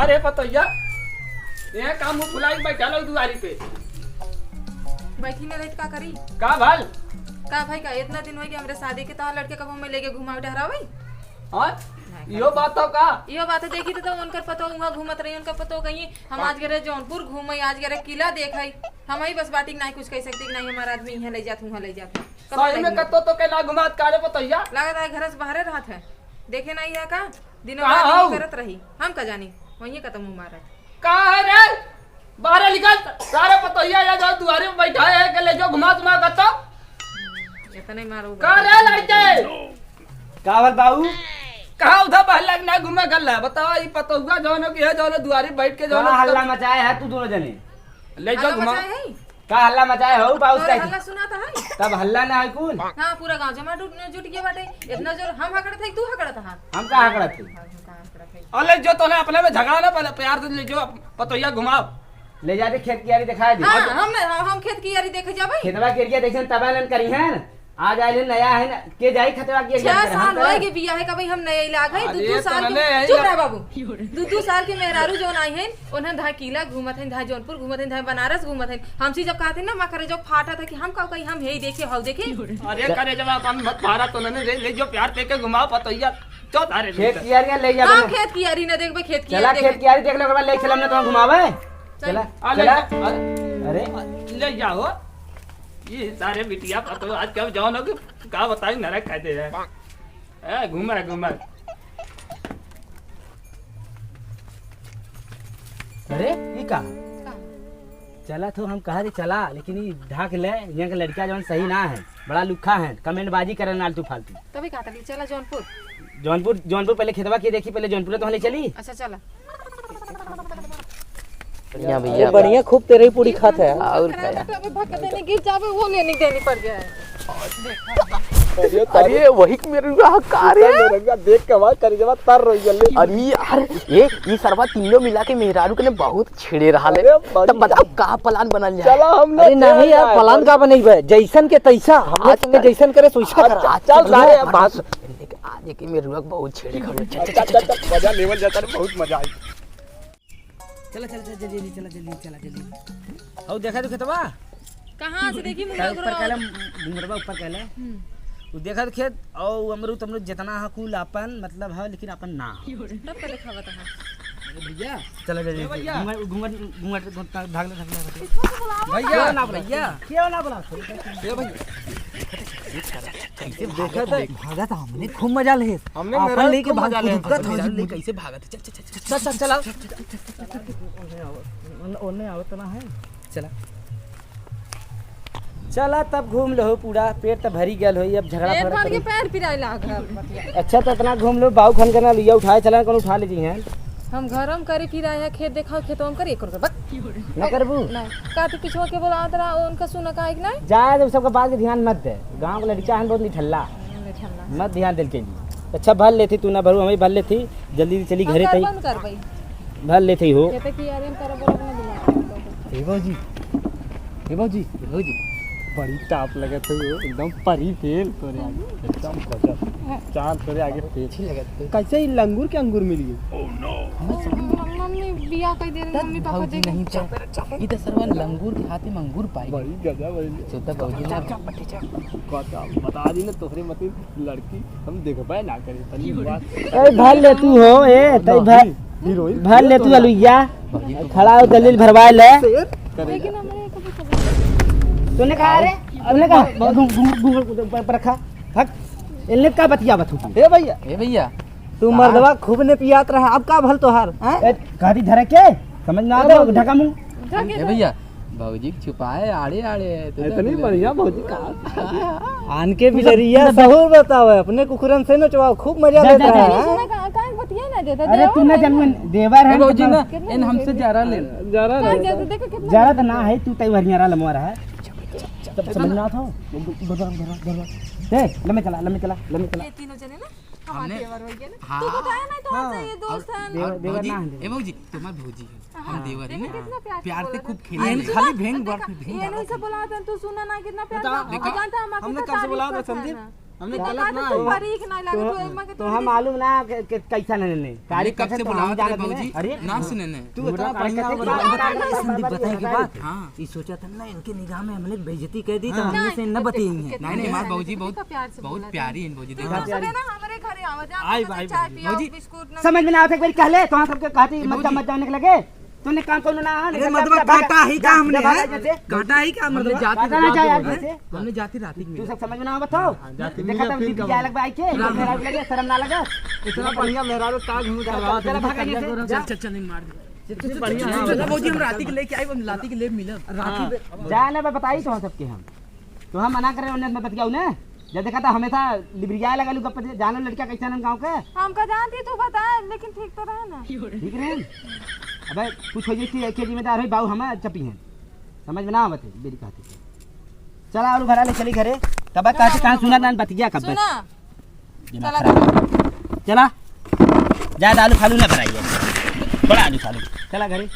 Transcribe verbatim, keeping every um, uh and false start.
अरे पतोहिया, ये काम मुँह फुलाई के बैठा लो दुआरी पे। बैठी न रही त का करी? का भल? का भाई का, इतना दिन होइ गया हमरे शादी के, तोहार लड़के कबो में लेके घुमावे टहरावे? हाँ? नहीं, इहो बात हो का? इहो बात है, देखी तो, तो उनकर पतो उहाँ घूमत रही, उनकर पतो कहीं हम आज गए रहे जौनपुर घूमे, आज गए रहे किला देखे, हम ही बस बाटी के नहीं कुछ कह सकते कि नहीं हमारा आदमी यहाँ ले जात, वहाँ ले जात। कब सही में कतो तो के ना घुमात का रे पतोहिया? लागत है घर से बाहरे रहत है, देखे नहीं है का? दिनों कहाँ रात यही हऊ? करत रही, हम का जानी, वहीं कतम मारत। का है रे? बाहर निकल, सारे पतोहिया या जो दुआरे में बैठा है, के ले जो घुमा तुमा कतो। इतने मारो। का रे लड़के? का भल बाबू? कहाँ उधर बहला के ना घूमे गल है? बताओ, ई पतोहुआ जौन हो कि है, जौन हो दुआरे बैठ के जौन का हो हल्ला मचाए है तू दोनों जने? ले जो हल्ला घुमा। मचाए है? का हल्ला मचाए हो बाबू तोरे साहब? हल्ला सुनात है? तब हल्ला ना है कुल? हाँ, पूरा गाँव जमा जुट, जुट गया बाटे। इतना जोर हम हकड़त है, तू हकड़त है? हम का हकड़त है? हाँ, हम का हकड़त है? अरे जो तोने अपने में झगड़ा ना, पहले प्यार से ले जो पतोहिया घुमाओ। ले जाते खेत कियारी दिखाई दे। हाँ, हम, हम खेत कियारी देखे जाबे। खेतवा कियारी देखे तब लन करी है ना। आज आइल नया है ना, के जाई खेतवा कियारी छह करे, हम साल करे। होए के बिया है, कभी हम नया इलाका है, दू, अरे दू तो साल के, नने है चुप या रह बाबू। दू, दू साल के मेहरारू जौन आई हैं, उन्हें धाय किला घूमत हैं, धाय जौनपुर घूमत हैं, धाय बनारस घूमत हैं। हमसे जब कहते ना, माँ करे जो फाटा था कि हम का कहीं हम यही देखे, हव देखे। अरे करे जब अपन मत भारत तो नने ले, ले जो प्यार दे के घुमाओ पतोहिया। चल, अरे खेत कियारी ले जा हाँ, बने। खेत कियारी ना देखबे, खेत कियारी चला, देखे। खेत कियारी देख लो, ओकर बाद ले चलम ना तो घुमावे। चल। चला, आ, ले चला। जा, अरे, अरे। ले जाओ। ये सारे बिटिया पतोह आज कब जौन हो कि का बताई, नरक खाते हैं। ए, घूमे, घूमे। अरे, ई का? का? चला तो हम कहा रे चला, लेकिन ई ढाक ले, यहाँ के लड़का जौन सही ना है, बड़ा लुक्खा है, कमेंटबाजी करे नाल तू फालतू। तभी कहा था कि चला जौनपुर। जौनपुर, जौनपुर पहले खेतवा के देखी, पहले जौनपुर तो ले चली। अच्छा, चला। बढ़िया भैया। अरे बढ़िया, खूब तेरे ही पूरी खात है। और का? अबे भक्कत नहीं गिर जावे, वो लेने देनी पड़ गया है। अरे, अरे, वही के मेरे रहा का रे? मेरे रहा देख के हमार करेजवा तर रही है, ले। अरे यार, ये, ये सरवा तीनों मिला के मेहरारू के ने बहुत छेड़े रहा ले। अरे, बढ़िया। तब बताओ, का plan बनल जाए? चला, हम लोग अरे नहीं यार, plan का बनेबे? जैसन के तैसा, हम लोग आज संगे कर। जैसन करे, वैसा अच्छा, करा। चल, सारे, अब बात आज एक मेहरुआ के बहुत छेड़े खड़े। चल, चल, चल, चल, मजा लेवल जाता रे, बहुत मजा आई। चला, चला, चला, जल्दी, जल्दी, चला, जल्दी, चला, जल्दी। हऊ देखा तो खेतवा? कहाँ से देखी, मुंगा ऊपर करो। कहले, घुंघरवा ऊपर कहले। हम्म। उ देखा तो खेत, और अमरूद, अमरूद जितना है कुल आपन, मतलब है, लेकिन आपन ना। तब का देखावत है? अरे भैया। चला, जल्दी, ए भैया। घूंघट, घूंघट, घूंघट, घूंघट, ढाक ले, ढाक ले, ढाक ले। किसको तो बुलावा? भैया, क्यों ना बुलावा? भैया। क्यों ना बुलावा? ए भैया। कैसे देखा भागत था? भागत हमने खूब मजा ले। हमने आपन मेरा लेके खूब भाग मजा ले। कूद का था। कैसे भागत? चल, चल, चल, चल, चल, चल, चल, आओ। ओने, ओने आवत ना है। चला। चला तब घूम लो पूरा, पेट त भरी गल होई, अब झगड़ा पेट फगड़ा भर के करी। पैर पिराए लागल। अच्छा त इतना घूम लो, बाऊ खन करना लिया उठाए चला, कौन उठा ले जी हैं। हम घर हम करे पिराए है, खेत देखाओ, खेत हम करे, एक रुपया बक। ना करबू? नहीं। का तू पिछवा के बोला तरा, उनका सुना का एक नहीं? जाए तो सबका बात के ध्यान मत दे, गाँव के लड़का हन बहुत निठल्ला। निठल्ला। मत ध्यान दिल के जी। अच्छा भर लेती तू ना भरू, हमें भर लेती, जल्दी से चली हम घरे तई। करबो न करबई। भर लेती हो। कहते कि यार, हम करबो अपना दिमाग। ए भौजी, ए भौजी, ए भौजी, बड़ी टाप लगत हो, एकदम परी फेल तोरे आगे, एकदम गजब, चांद तोरे आगे फेल। अच्छी लगत हो। कैसे ही लंगूर के अंगूर मिल गई? मम्मी बियाह कर दे रही, मम्मी पापा भौजी देख। नहीं तो, ई तो सरवा लंगूर के हाथे में अंगूर पाई। बड़ी गजब है। चुप तो भौजी ना। बता, बता दी ना तोहरे मती लड़की हम देखबे ना करी, तनी बात। ए, भर ले तू हो, ए, तई भर, हीरोइन भर ले तू अलुइया। खड़ा हो, दलील भरवाए ले। शेर करेगा। लेकिन हमरे को भी खबर तूने कहा रे? तूने कहा? घूम, घूम, घूम, घूम, पर रखा। हट। इनने का बतिया बतू तू? ए भैया। ए भैया। तू मर्दवा खूब ने पियात रहा, अब का भल तोहार, हैं? ए, कहा दी धरे के? समझ ना ए आता, बाबू। ढका मुंह। ए भैया, भौजी के छुपाए, आड़े, आड़े, तू तो इतनी बोले। बढ़िया भौजी कहाँ से? आन के बिलरिया सहूर बतावे, अपने कुकुरन से नचवाओ, खूब मजा जा, लेता जा, जा। है। सुना, कहाँ, कहाँ बतिया ना देता, अरे देवर तू ना है जन्म ना। देवर है ए भौजी ना। ना, कितना इन हमसे जरा ले। जरा कहाँ ले। जाते, देखो कितना जरा तो ना है, तू तई भरिया रहा लमवा रहा है। जब समझ ना था, उधर, उधर, उधर, उधर। ए, लम्बे चला, लम्बे चला, लम्बे चला। ये तीनों जने ना, हमारे हमने देवर हो गए ना। हाँ। तू बताया नहीं तो हाँ। हमसे ये दोस्त और, है। देवर, और देवर भौजी, ना है। ए भौजी, तुम्हार भौजी है। हाँ। हम देवर देखो हैं। कितना प्यार से प्यार से बोला खूब था। खेले। ये खाली भेंग देखा, बार ये नहीं से बोला था, तू सुना ना, कितना प्यार से। देखा, जानता है, हम आपकी हमने कब से तारीफ बोला था, करता है संदीप? ना। हमने गलत ना तू है। परी के नहीं लगे, तो, तू एमा के तो तू हम मालूम ना के, के कैसा नहीं ने। हमने कब से बुलावत रहे बाबूजी, अरे, ना सुने ने। तू इतना बढ़िया बता। संदीप, बताए के बात। हाँ। ई सोचा था ना, इनके निगाह में हमने बेइज्जती कर दी, तो हाँ। हमने से न बतियाई है। नहीं, नहीं, हमारे बाबूजी बहुत, बहुत प्यारी है बाबूजी। देखो, सुबह ना हमारे घरे आवा जा, आई, आई, चाय पिया, बाबूजी। बिस्कुट ना। समझ में ना आवत है, एक बार कहले, तो हम सबके कहती, मत जा, बाबूजी। मत जाने के लगे। तूने काम कौन ना, अरे निकल जा, मतलब भाग, काटा ही जा, का हमने, जा, भाग, हैं? जा, जा। काटा ही का हमने मतलब? जाते काटा ना जाए यार, जाते जैसे। हमने जाती रात में। तू सब समझ में ना आवत हो। हाँ, जाते देखा तब फिर बीबी का जाए लग भाई के, राम। मेरा लगे, शर्म ना लगे। इतना बढ़िया मेहरारू का घूम चला, चला, भाग यहाँ से। चल, चल, चल, नहीं मार दे। इतनी बढ़िया चल, है। चल, बाबूजी, हम राती के लेके आए, हम राती के ले मिलब। राती हाँ। में। जाए ना, मैं बताई तो सबके हम। तो हम मना करे, उन्हें मैं बतियाऊ ना। जब देखा था हमेशा लिबरिया लगा लू गप्पे, जानो लड़किया कैसे आनन गाँव के? हमका जानती तू बता, लेकिन ठीक तो रहे ना। ठीक रहे। अबे कुछ हो जाए कि एक जिम्मेदार है बाऊ हम चपी हैं। समझ में ना आवत है, बेरी कहती है। चला आलू भरा ले चली घरे। तब कहती कहाँ सुना ना बतिया कब? सुना। दिमाग चला। खराब। चला। ज्यादा आलू फालू ना भराइए। थोड़ा आलू फालू। चला घरे।